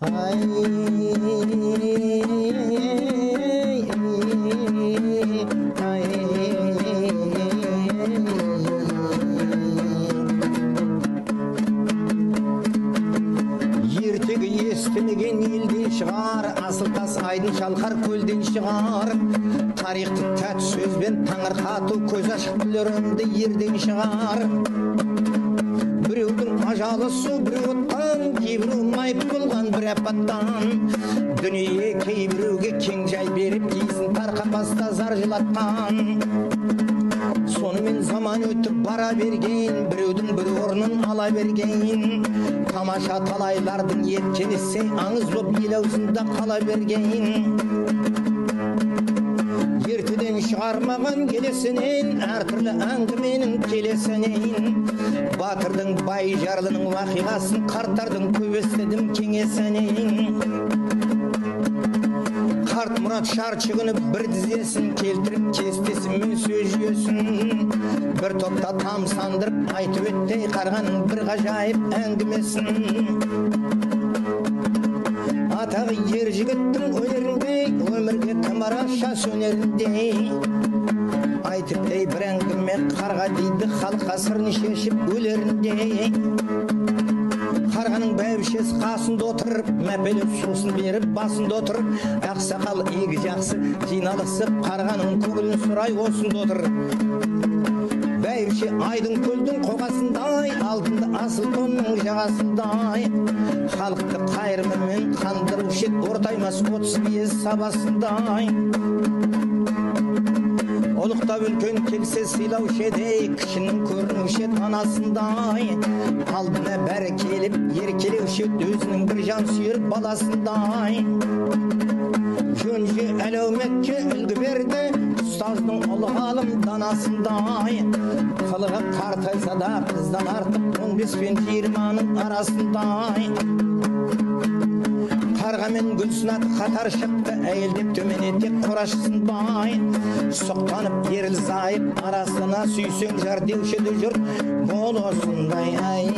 Ай, ай, ертегі естімеген елден шығар, асыл тас айдын шалқар көлден шығар. Тарихты тәт сөзбен таңырқату, көз ашық білерімді ерден шығар. Біреудің ажалы су, біреу оттан, кейбіреу майып болған бір апаттан. Дүние кейбіреуге кең жай беріп, кейсін тар қапаста зар жылатқан. Сонымен заман өтіп бара берген, біреудің бір орнын ала берген. Тамаша талайлардың еткен ісі аңыз боп ел аузында қала берген. Ертеден шығармаған келесінен, әртүрлі әңгіменің келесінен. Батырдың бай жарлының уақиғасын қарттардың көп естідім кеңесінен. Қарт Мұрат шаршы күні бір тізесін келтіріп кестесімен сөз жүйесін. Бір топта тамсандырып айтып өтті қарғаның бір ғажайып әңгімесін. Атағы ер жігіттің өнеріндей, өмірге кім араша сөнеріндей. Айтып ей бір әңгіме қарға дейді, халыққа сырын шешіп өлеріндей. Қарғаның бәйбішесі қасында отыр, мәпелеп сусын беріп басында отыр. Ақсақал игі жақсы жиналысып, қарғаның көңілін сұрай осында отыр. Бәйбіше айдын көлдің қоғасындай, алтынды асыл тонның жағасындай. Халықты қайырымымен қандырушы еді, ортаймас 35 сабасындай. Ұлықтап үлкен келсе сыйлаушы еді, кішінің көрінуші еді анасындай. Алдына бәрі келіп еркелеуші еді, өзінің бір жан сүйер баласындай. Жөнже әлеуметке үлгі берді, ұстаздың ұлы ғалым данасындай. Қылығы қартайса да қыздан артық 15 пен 20-ның арасындай. Қарға мен Гүлсінат қатар шықты, әйелдеп төмен етек қорашысындай. Сұқтанып ерлі зайып арасына сүйсең жар деуші еді жұрт, бол осындай. Ай, ай.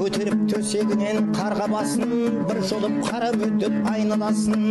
Көтеріп төсегінен қарға басын, бір шолып қарап өтіп айналасын.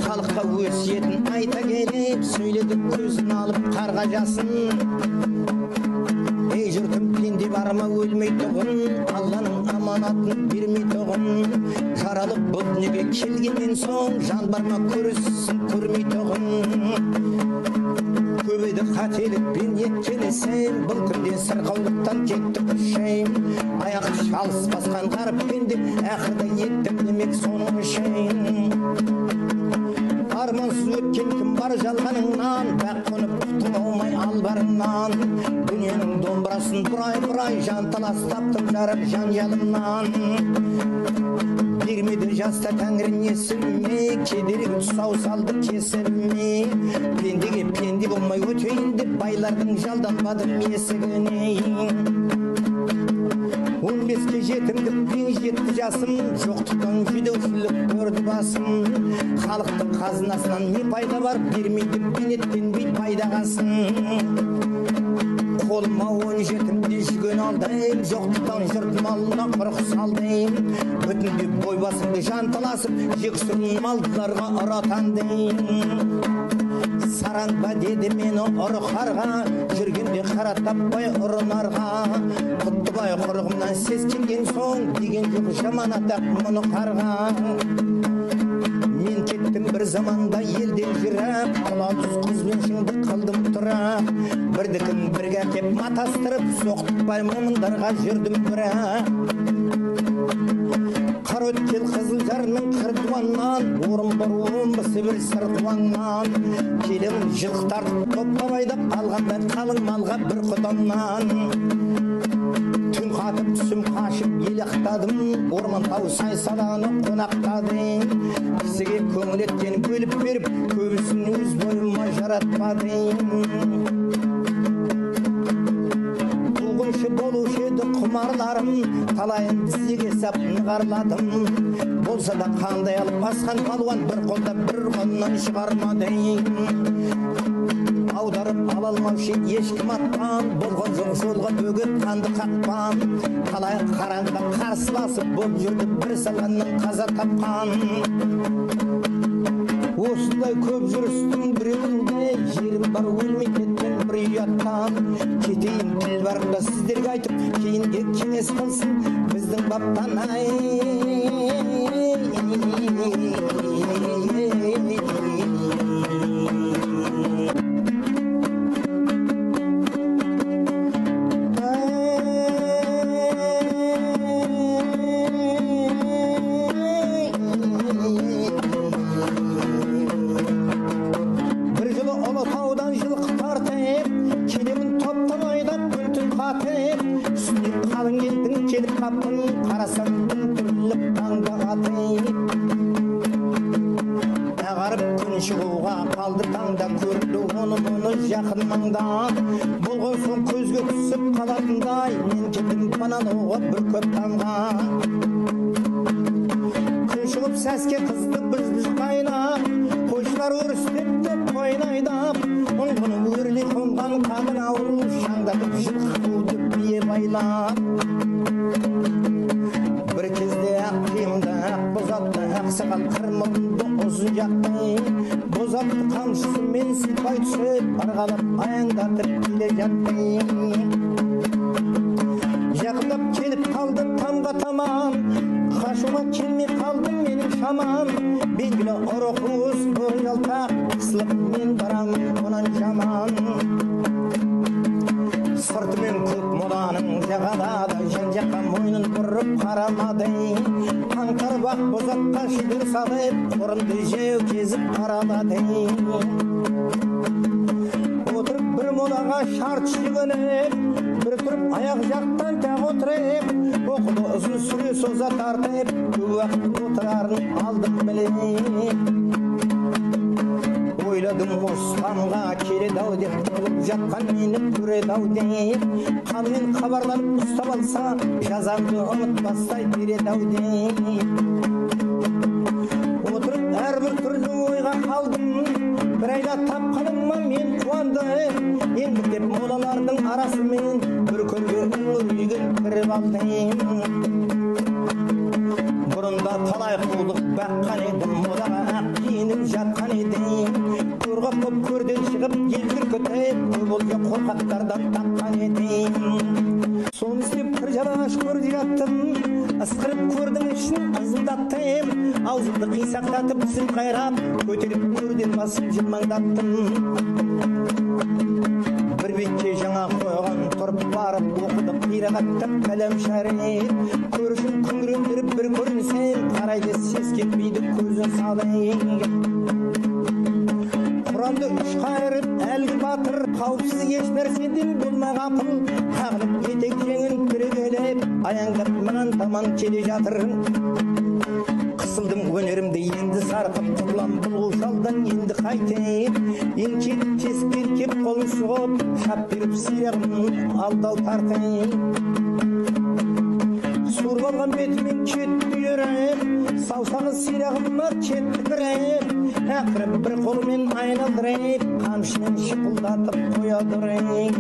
Халыққа өсиетін айта келіп, сөйледі көзін алып қарға жасын. Ей жұртым, пенде бар ма өлмейтұғын, Алланың аманатын бермейтұғын. Жаралып бұл дүниеге келгеннен соң, жан бар ма көрісін көрмейтұғын. Көп еді қателікпен еткен ісім, бұл күнде сырқаулықтан кетті күшім. Аяқ шалыс басқан ғаріп пенде, ақырда еттім демек соның үшін. Армансыз өткен кім бар жалғаныңнан, бақ қонып құтың аумай албарыңнан. Дүниенің домбырасын бұрай-бұрай, жанталас таптым жарып жан жалымнан. Бермеді жаста тәңір несіме, кедергі тұсау салды кесірме. Пендеге пенде болмай өтейін деп, байлардың жалданбадым есігіне. 15-ке жетімдікпен жетті жасым, жоқтықтан жүдеушілік көрді басым. Халықтың қазынасынан не пайда бар, бермейді бейнеттенбей пайдағасын. Қолыма 17-мде жүген алдым, жоқтықтан жұрт малына құрық салдым. Бүтіндеп бой басымды жанталасып, жексұрын малдыларға ұратандым. Сараң ба деді мені ұры қарға, жүргенде қара таппай ұрынарға. Құттыбай құрығымнан сескенген соң, деген жоқ жаман атақ мұны қарға. Мен кеттім бір заманда елден жырақ, құла түз қызбен шыңды қылдым тұрақ. Бірдікін бірге әкеп матастырып, соқтықпай момындарға жүрдім бірақ. Қар өткен Қызылжарның қырдуаннан, Орынбор, Омбы, Сібір, Сырқуаңнан. Келемін жылқы тартып топтап айдап, алғанда қалың малға бір құданнан. Түн қатып түсім қашып ел ақтадым, орман тау сай саланы қонақтадым. Кісіге көңіл еткен бөліп беріп, көбісін өз бойыма жаратпадым. Қуғыншы болушы еді құмарларым, талайын тізеге сап нығарладым. Болса да қандай алып асқан палуан бір қолда бір қолынан шығармады. Аударып ала алмаушы ешкім аттан, болған жоқ жолға бөгет қанды қақпан. Талай қараңғыда қарсыласып боп жүрді бір салғаннан қаза тапқан. Осындай көп жүрістің біреуінде жерім бар өлмей кеткен бір ұяттан. Кетейін тіл барында сіздерге айтып, кейінге кеңес қылсын біздің баптан. Ай, болған соң көзге түсіп қалатындай, мен кеттім паналауға бір көп таңға. Күн шығып сәске қызды біз-біз қайнап, қойшылар өрістеп деп қойын айдап, ұңғыны өрлей қонған қалың ауыл шаңдатып жылқы қуды бие байлап. Бір кезде ақ киімді, ақ бозатты, ақ сақал қыр мұрынды ұзын жақты, бозатты қамшысымен сипай түсіп, ырғалап аяңдатып келе жатты. Жақындап келіп қалды тамға таман, қашуға келмей қалды менің шамам. Белгілі ұры қуыс, ұры жалтақ, қысылып мен барамын онан жаман. Сыртымен көк моланың жағалады, жан-жаққа мойнын бұрып қарамады. Қаңтарып ақ бозатқа шүбер салып, қорынды жаяу кезіп қаралады. Отырып бір молаға шарт жүгініп, бір тұрып аяқ жақтан тағы отырып, оқыды ұзын сүре соза тартып, көп уақыт отырарын алдым біліп. Ойладым Оспанға келеді-ау деп, тығылып жатқан мені көреді-ау деп, қанымен хабарланып ұстап алса, жазамды ұмытпастай береді-ау деп. Отырып әрбір түрлі ойға қалдым, бір айда тапқаныма мен қуандым. Еңбектеп молалардың арасымен бір көлге үңірейген кіріп алдым. Бұрында талай қулық баққан едім, молаға ақ киініп жатқан едім. Көрғап боп көрден шығып ел үркітіп, көп олжа қорқақтардан тапқан едім. Соны істеп бір жалаңаш көрде жаттым, ысқырып көрдің ішін ызылдаттым. Аузымды қисақтатып тісім қайрап, көтеріп көрден басып жылмаңдаттым. Бір бетке жаңа қойған тұрып барып оқыды қирағаттап кәләм шәріп. Көршім күңірендіріп бір көрінсем, қарайды сескенбейді көзін салып. Құранды үш қайырып әлгі батыр, қауіпсіз еш нәрседен болма ғапыл. Қағынып етек жеңін түрегеліп, аяңдап маған таман келе жатыр. Қысылдым өнерімді енді сарқып, құтылам бұл шалдан енді қайтіп. Еңкейіп тесіктен кеп қолын сұғып, шап беріп сирағымның алдал тартып. Суырып алған бетімен кетті еріп, саусағы сирағыма кетті кіріп. Ақыры бір қолымен айналдырып, қамшымен шықылдатып қоядырып.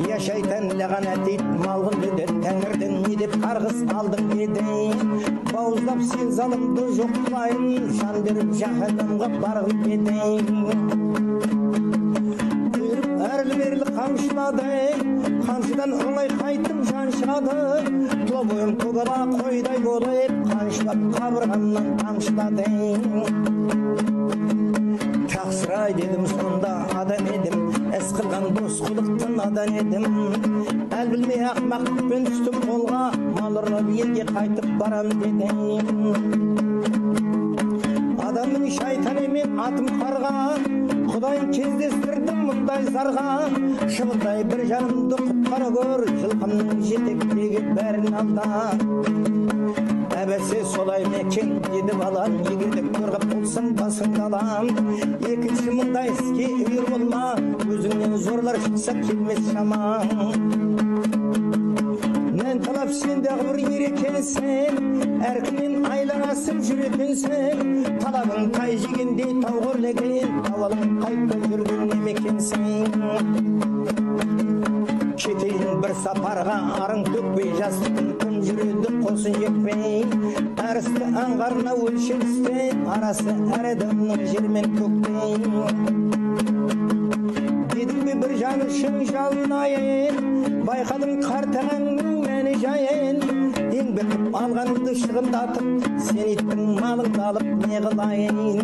Я шайтан лағнат ет, малғұн деді, тәңірден не деп қарғыс алдың деді. Бауыздап сен залымды жоқ қылайын, жан беріп жаһаннамға барғым деді. Бұйырып әрлі-берлі қамшылады, қамшыдан оңай қайтып жан шығады. Тұла бойым көкала қойдай болып, қамшылап қабырғамнан тамшылады. Тақсырай дедім сонда адам едім, іс қылған дос қылықтың надан едім. Әл білмей ақымақтықпен түстім қолға, мал ұрлап елге қайтып барам дедім. Адамның шайтан емен атым қарға, Құдайым кездестірдім мұндай зарға. Шыбындай бір жанымды құтқара көр, жылқымның жетектегі бәрін алда. Әбәсе солай ма екен деді балам, егер де көрғап болсаң басыңды алам. Екінші мұндай іске үйір болма, өзіңнен зорлар шықса келмес шамаң. Мен талап сен дағы бір ер екенсің, әркімнен айланасып жүретінсің. Талабың тай жегендей тау көрлеген, тауалап қайтпай жүрген немекенсің. Кетейін бір сапарға арың төкпей, жастықтың кім жүреді қосын жекпей. Әр істі аңғарына өлшеп, арасы әр адамның жер мен көктей. Дедім бе бір жан үшін жалынайын, байқадым қартағанның мәні жайын. Еңбек қып алғаныңды шығындатып, сен иттің малыңды алып не қылайын.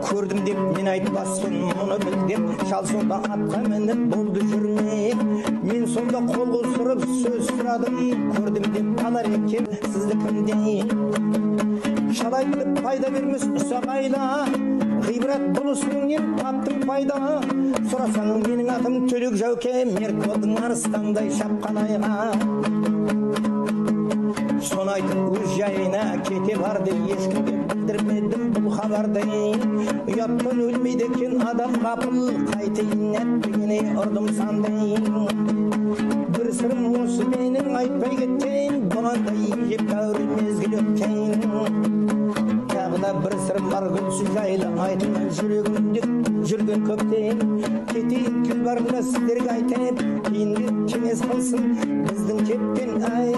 Көрдім деп мен айтпаспын, мұны біл деп, шал сонда атқа мініп болды жүрмек. Мен сонда қол қусырып сөз сұрадым, көрдім деп қалар екен сіздікіндей. Шал айтып пайда бермес ұсақ айла, ғибрат бұл ісіңнен таптың пайда. Сұрасаң менің атым Төлек Жәуке, мерт болдың арыстандай шапқан айға. Соны айтып өз жайына кете барды, ешкімге білдірмедім бұл хабарды. Ұяттан өлмейді екен адам ғапыл, қайтейін әттегене ұрдым санды. Бір сырым осы менің айтпай кеткен, бұған да әжептәуір мезгіл өткен. Тағы да бір сырым бар күлсі жайлы, айтылмай жүрегімде жүрген көптен. Кетейін тіл барында сіздерге айтып, кейінгі кеңес қылсын біздің кептен. Ай.